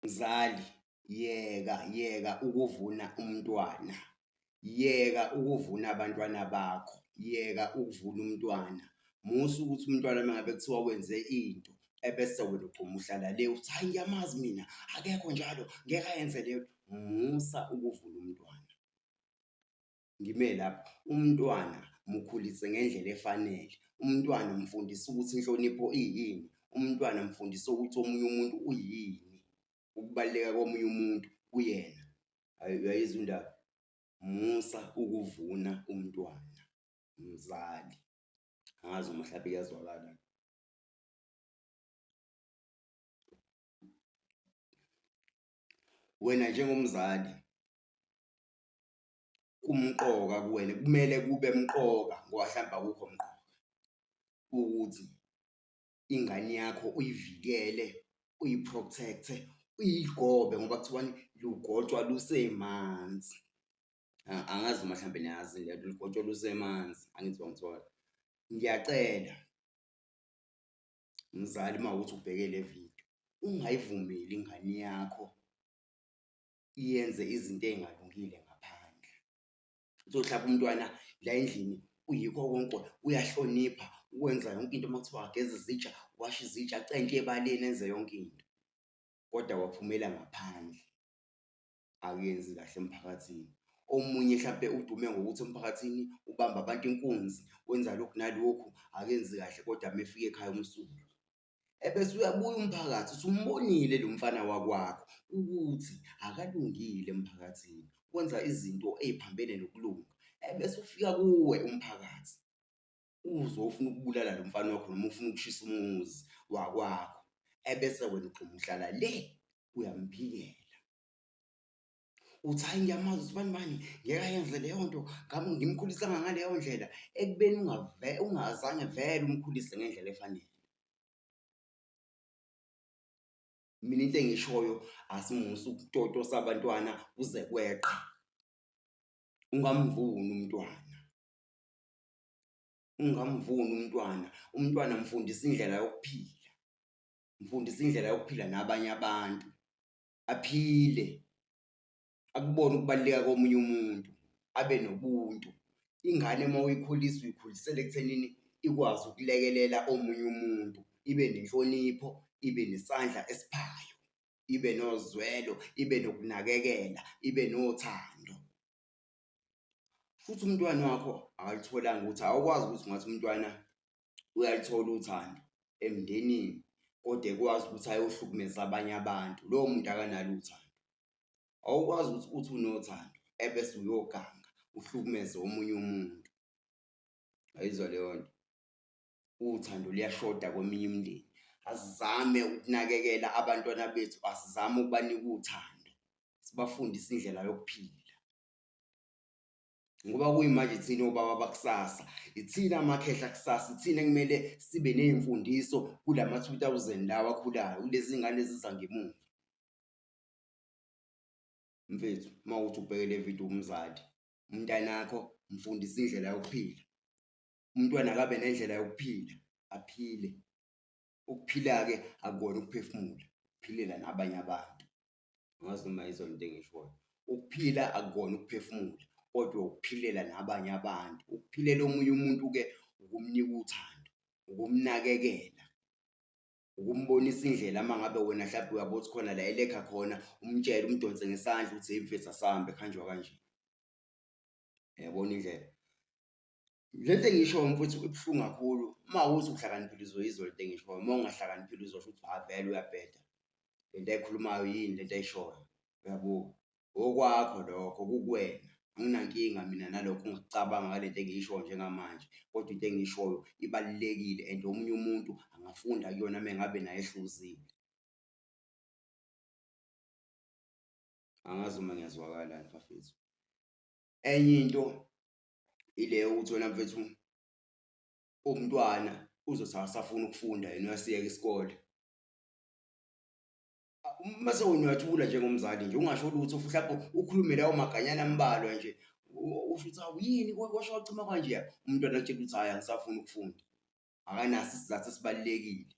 Mzali, yeka yeka ukuvuna umntwana, yeka ukuvuna abantwana bakho, yeka ukuvuna umntwana. Musa ukuthi umntwana uma ngabe kuthiwa wenze into ebese wena ugxuma uhlala le uthi hhayi ngiyamazi mina akekho njalo ngeke ayenze leyo. Musa ukuvuna umntwana. Ngime lapho, umntwana mukhulise ngendlela efanele, umntwana mfundise ukuthi inhlonipho iyini, umntwana mfundise ukuthi omunye umuntu uyini, ukubaluleka komunye umuntu kuyena. Hhayi uyayizwa indaba? Musa ukuvuna umntwana mzali. Angazi noma mhlawumbe kuyazwakala. Wena njengomzali kumqoka kuwena kumele kube mqoka ngoba hlampe akukho mqoka ukuthi ingane yakho uyivikele uyi-protect-e uyigobe ngoba kuthiwani lugotshwa lusemanzi. Angazi noma hlampe niyazi le nto lugotshwa lusemanzi, angithi wangithola. Ngiyacela mzali uma kuwukuthi ubheke le vidiyo ungayivumeli ingane yakho iyenze izinto ey'ngalungile ngaphandle. Uthole hlampe umntwana la endlini uyikho konke, uyahlonipha, wenza yonke into uma kuthiwa akageze izitsha, uwasha izitsha, acente ebaleni enze yonke into, kodwa waphumela ngaphandle akuyenzi kahle emphakathini. Omunye hlampe udume ngokuthi emphakathini ubamba abantu inkunzi, wenza lokhu nalokhu, akenzi kahle kodwa uma efika ekhaya umsulwa. Ebese uyabuya umphakathi usumbonile lo mfana wakwakho ukuthi akalungile emphakathini, wenza izinto ey'phambene nokulunga. Ebese ufika kuwe umphakathi uzofuna ukubulala lo mfana wakho noma ufuna ukushisa umuzi wakwakho, ebese wena ugxuma uhlala le uyamphikela. Uthi hhayi ngiyamazi usibani bani ngeke ayenze leyo nto ngimkhulisanga ngaleyo ndlela ekubeni ungazange vele umkhulise ngendlela efanele. Mina into engiyishoyo asimusa ukutotosa abantwana kuze kweqe. Ungamvuni umntwana, ungamvuni umntwana, umntwana mfundise indlela yokuphila, mfundise indlela yokuphila nabanye abantu. Aphile, akubone ukubaluleka komunye umuntu, abe nobuntu. Ingane uma uyikhulisa uyikhulisela ekuthenini ikwazi ukulekelela omunye umuntu, ibe nenhlonipho, ibe nesandla esiphayo, ibe nozwelo, ibe nokunakekela, ibe nothando. Futhi umntwana wakho akalutholanga uthando, awukwazi ukuthi ungathi umntwana uyaluthola uthando emndenini kodwa ekwazi ukuthi ayohlukumeza abanye abantu, lowo muntu akanalo uthando. Awukwazi ukuthi uthi unothando ebese uyoganga uhlukumeze omunye umuntu. Uyayizwa leyo nto? Uthando luyashoda kweminye imindeni. Asizame ukunakekela abantwana bethu, asizame ukubanika uthando, sibafundise indlela yokuphila. Ngoba kuyimanje thina obaba bakusasa, ithina amakhehla kusasa, ithina ekumele sibe ney'mfundiso kulama 2000 lawa akhulayo, kulezi ngane eziza ngemuva. Mfethu, uma kuwukuthi ubheke le vidiyo uwumzali, umntanakho mfundise indlela yokuphila. Umntwana akabe nendlela yokuphila, aphile. Ukuphila-ke akukona ukuphefumula, ukuphilela nabanye abantu. Angazi noma yizwa lento engiyishoyo. Ukuphila akukona ukuphefumula kodwa ukuphilela nabanye abantu. Ukuphilela omunye umuntu-ke ukumnika uthando, ukumnakekela, ukumbonisa indlela uma ngabe wena hlampe uyabona ukuthi khona la elekha khona, umtshele umdonse ngesandla ukuthi hheyi mfethu asambe kuhanjwa kanje. Uyabona indlela? Le nto engiyishoyo mfwethu ibuhlungu kakhulu uma kuwukuthi uhlakaniphile uzoyizwa le nto engiyishoyo, uma ungahlakaniphile uzosho ukuthi hha vele uyabheda, le nto ayikhulumayo yini le nto ayishoyo, uyabo? Okwakho lokho kukuwena, anginankinga mina nalokho ongakucabanga ngale nto engiyishoyo njengamanje, kodwa into engiyishoyo ibalulekile and omunye umuntu angafunda kuyona uma ngabe naye ehluzile. Angazi noma ngiyazwakala yini bafethu. Enye into ile yokuthi wena mfethu umntwana uzothi akasafuni ukufunda yena uyasiyeka isikole. Mase wena uyathula njengomzali nje ungasho lutho futhi lapho ukhulume lawo maganyana ambalwa nje usho ukuthi hawu yini kwasho wacima kanje umntwana akutshela ukuthi hhayi angisafuni ukufunda, akanaso isizathu esibalulekile.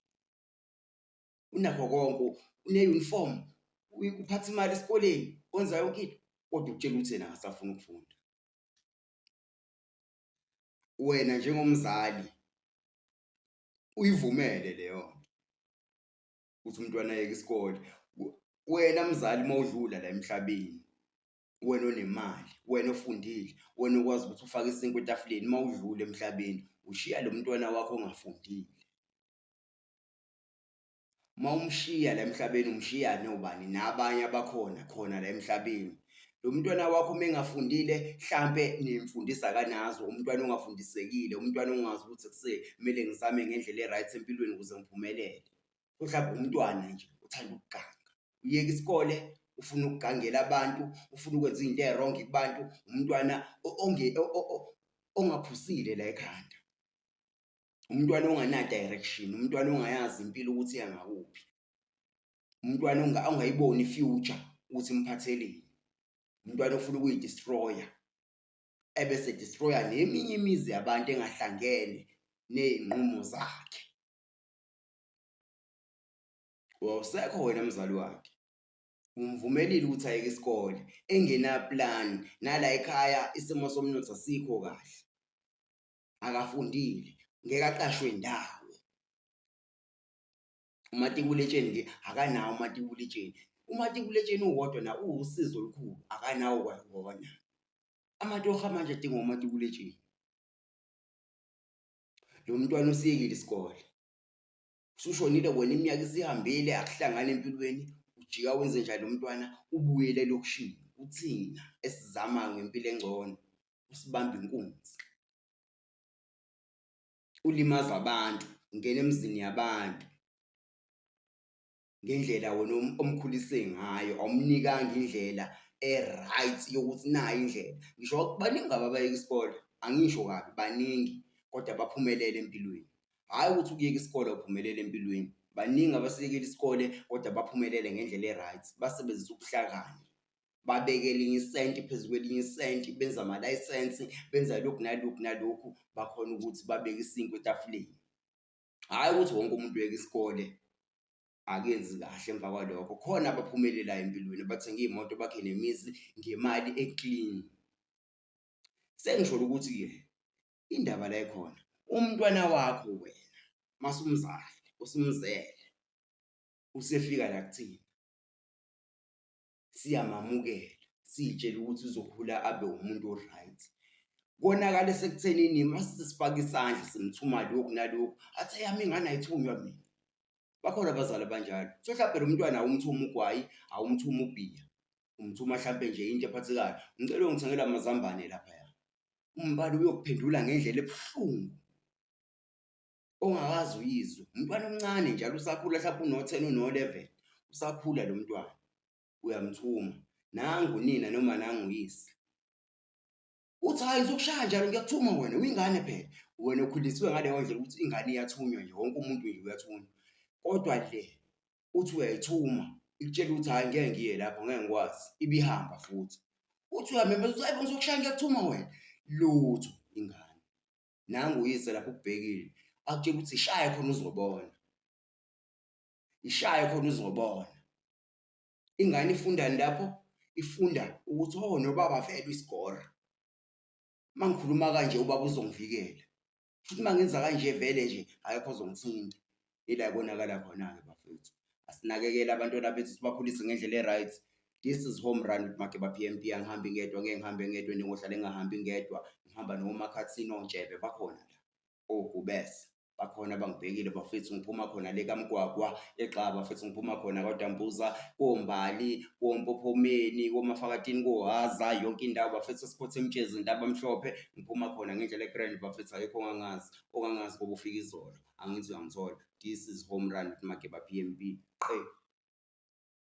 Unakho konke, une-uniform, Uphatha imali esikoleni, wenza yonke into, kodwa ukutshela ukuthi yena akasafuni ukufunda. Wena njengomzali uyivumele leyo nto ukuthi umntwana ayeke isikole. Wena mzali uma udlula la emhlabeni, wena onemali, wena ofundile, wena okwazi ukuthi ufake isinkwa etafuleni, uma udlula emhlabeni ushiya lo mntwana wakho ongafundile. Uma umshiya la emhlabeni umshiya nobani nabanye abakhona khona la emhlabeni. Lo mntwana wakho uma engafundile hlampe nemfundiso akanazo, umntwana ongafundisekile, umntwana ongazi ukuthi kuse kumele ngizame ngendlela e-right empilweni ukuze ngiphumelele. Mhlawumbe umntwana nje uthanda ukuganga, uyeka isikole ufuna ukugangela abantu, ufuna ukwenza izinto ey'rongi kubantu, umntwana ongaphusile la ekhanda. Umntwana ongana-direction, umntwana ongayazi impilo ukuthi iya ngakuphi, umntwana ongayiboni i-future ukuthi imphatheleni, umntwana ofuna ukuyi-destroy-a ebese e-destroy-a neminye imizi yabantu engahlangene ney'nqumo zakhe. Wawusekho wena mzali wakhe, umvumelile ukuthi ayeke isikole engena-plan, nala ekhaya isimo somnotho asikho kahle. Akafundile, ngeke aqashwe ndawo. Umatikuletsheni nje akanawo umatikuletsheni. Umatikuletsheni uwodwa na uwusizo olukhulu, akanawo kwawona. Amatoho amanje adinga umatikuletsheni. Lo mntwana usiyekile isikole. Usushonile wena iminyaka isihambile akuhlangani empilweni, ujika wenze njani lo mntwana ubuyele elokishini kuthina esizama ngempilo engcono. Usibamba inkunzi, ulimaza abantu, ungena emizini yabantu ngendlela wena omkhulise ngayo, awumnikanga indlela e-right yokuthi nayi indlela. Ngisho baningi kabi abayeka isikole, angisho kabi baningi kodwa baphumelele empilweni. Hhayi ukuthi ukuyeka isikole awuphumeleli empilweni, baningi abasiyekile isikole kodwa baphumelele ngendlela e-right, basebenzise ubuhlakani. Babeke elinye isenti phezu kwelinye isenti, benza amalayisensi, benza lokhu nalokhu nalokhu, bakhona ukuthi babeke isinkwa etafuleni. Hhayi ukuthi wonke umuntu uyeka isikole akenzi kahle emva kwalokho, khona abaphumelelayo empilweni abathenga iy'moto bakhe nemizi ngemali e-clean. Sengisholo ukuthi-ke indaba la ikhona, umntwana wakho wena masumzali usumzele usefika la kuthina siyamamukela siy'tshele ukuthi uzokhula abe umuntu o-right. Konakale sekuthenini uma sesifaka isandla simthuma lokhu nalokhu, athi eyami ingane ayithunywa mina. Bakhona abazali abanjalo. So hlampe lo mntwana awumthumi ugwayi, awumthumi ubhiya, umthuma hlampe nje into ephathekayo. Ngicela uyongithengela amazambane laphaya. Umbali uyokuphendula ngendlela ebuhlungu ongakaze uyizwe. Umntwana omncane njalo usakhula hlampe uno-ten uno-eleven, usakhula lo mntwana uyamthuma. Nangu unina noma nangu uyise. Uthi hhayi ngizokushaya njalo ngiyakuthuma wena uyingane phela. Wena ukhulisiwe ngaleyo ndlela ukuthi ingane iyathunywa nje wonke umuntu nje uyathunywa. Kodwa le uthi uyayithuma ikutshela ukuthi hhayi ngeke ngiye lapho ngeke ngikwazi, ibihamba futhi. Uthi uyamemeza uthi hhayi bo ngizokushaya ngiyakuthuma wena, lutho ingane. Nangu uyise lapho ukubhekile akutshela ukuthi ishaye khona uzobona, ishaye khona uzobona. Ingane ifundani lapho? Ifunda ukuthi oh nobaba vele uyisigora. Uma ngikhuluma kanje ubaba uzongivikela. Futhi uma ngenza kanje vele nje akekho ozongithinta. Ila konakala khona-ke bafethu. Asinakekele abantwana bethu sibakhulise ngendlela e-right. This is home run with Mageba P_M_P. Angihambi ngedwa, ngeke ngihambe ngedwa, ngingohlale ngingahambi ngedwa. Ngihamba nomakhathini ontshebe bakhona la, ogubese. Bakhona abangibhekile bafethu ngiphuma khona le kaMgwagwa eXaba bafethu ngiphuma khona kwaDambuza koMbali koMpophomeni koMafakatini koHaza yonke indawo bafethu esikhothe emtshezi Ntabamhlophe ngiphuma khona ngendlela egrand bafethu akekho ongangazi ongangazi ngoba ufika izolo angithi uyangithola this is home run with Mageba P_M_B qe.